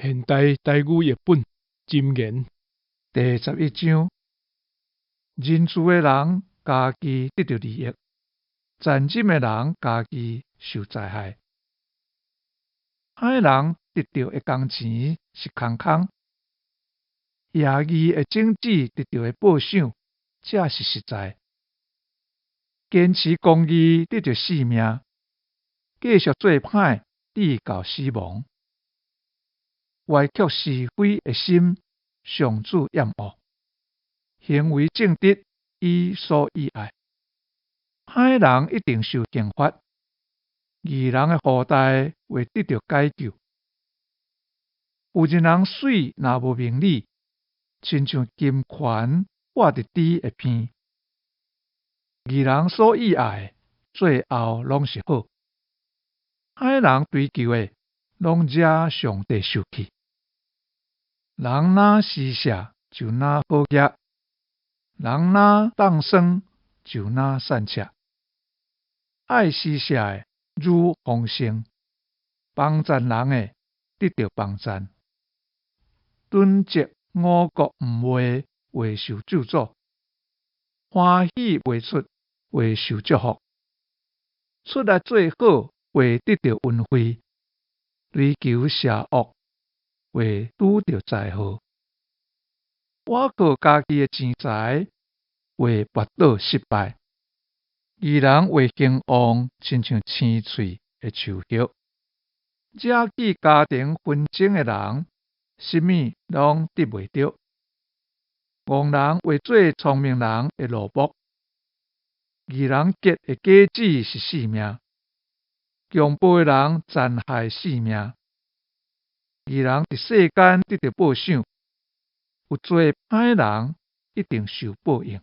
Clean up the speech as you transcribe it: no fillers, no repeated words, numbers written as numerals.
現代台語譯本箴言。第11章，仁慈的人家己得著利益，殘忍的人家己受災害。歹人得著的工錢是空空，邪義的種子得著的報賞，才是實在。堅持公義得著性命，繼續做歹至到死亡。歪曲是非的心，上主厭惡；行為正直，伊所喜愛。歹人一定受刑罰，義人的後代會得著解救。有一人媠若無明理，親像金環掛佇豬的鼻。義人所喜愛的，最後攏是好。歹人追求的，攏惹上帝受氣。人若施捨，就若好額；人若當霜，就若散赤。愛施捨的，愈豐盛；幫贊人的，得著幫贊。囤積五穀毋賣，會受咒詛；歡喜賣出，會受祝福。出力做好，會得著恩惠；追求邪惡，會拄著災禍。倚靠家己的錢財，會跋倒失敗。義人會興旺，親像青翠的樹葉。惹起家庭紛爭的人，啥物攏得袂著。戇人會做聰明人的奴僕。義人結的果子是性命，強暴的人殘害性命。義人佇世間得著報賞，有做歹人一定受報應。